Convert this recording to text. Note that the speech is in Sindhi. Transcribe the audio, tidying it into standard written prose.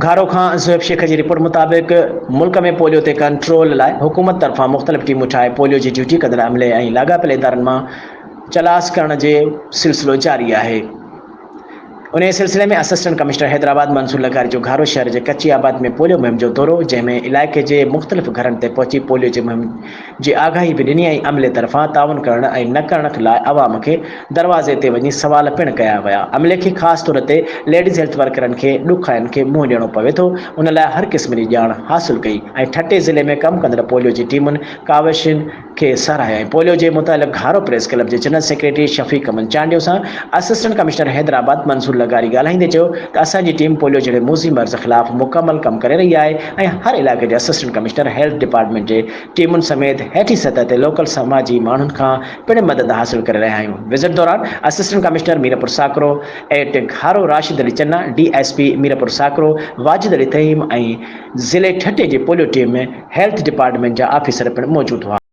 گهارو کان زوهيب شيخ جي رپورٽ مطابق ملڪ ۾ پوليو تي ڪنٽرول لاء حڪومت طرفان مختلف ٽيمون ٺاهي پوليو جي ڊيوٽي ڪندڙ عملي ۽ لاڳاپيل ادارن مان چلاس ڪرڻ جي سلسلو جاري آهي. انهيء سلسلي ۾ اسسٽنٽ ڪمشنر حيدرآباد منصور لغاري جو گهارو شهر جي ڪچي آباد ۾ پوليو مهم جو دورو جنهن ۾ علائقي جي مختلف گهرن تي پهچي پوليو جي مهم جي آگاهي به ڏني ۽ عملي طرفان تعاون ڪرڻ ۽ نه ڪرڻ لاء عوام کي دروازي تي وڃي سوال پڻ ڪيا ويا عملي کي خاص طور تي ليڊيز هيلٿ ورڪرن کي ڏکاين کي منهن ڏيڻو پوي ٿو ان لاء هر قسم جي ڄاڻ حاصل ڪئي ۽ ٺٽي ضلعي ۾ ڪم ڪندڙ پوليو جي ٽيمن ڪاوشن کي ساراهيو ۽ پوليو جي متعلق گهارو پريس ڪلب جي جنرل سيڪريٽري شفيق احمد چانڊيو سان اسسٽنٽ ڪمشنر حيدرآباد منظور لغاري ڳالهائيندي چيو ته اسان جي ٽيم پوليو جهڙي موذي مرض خلاف مڪمل ڪم ڪري رهي آهي ۽ هر علائقي جي اسسٽنٽ ڪمشنر هيلٿ ڊپارٽمينٽ جي ٽيمن سميت هيٺين سطح تي لوڪل سماجي ماڻهن کان پڻ مدد حاصل ڪري رهيا آهيون وزٽ دوران assistant commissioner Mirpur Sakro at Gharo Rashid Ali Channa, D S P Mirpur Sakro Wajid Ali Thaheem ۽ ضلعي ٺٽي جي پوليو ٽيم ۾ هيلٿ ڊپارٽمينٽ جا آفيسر پڻ موجود هئا.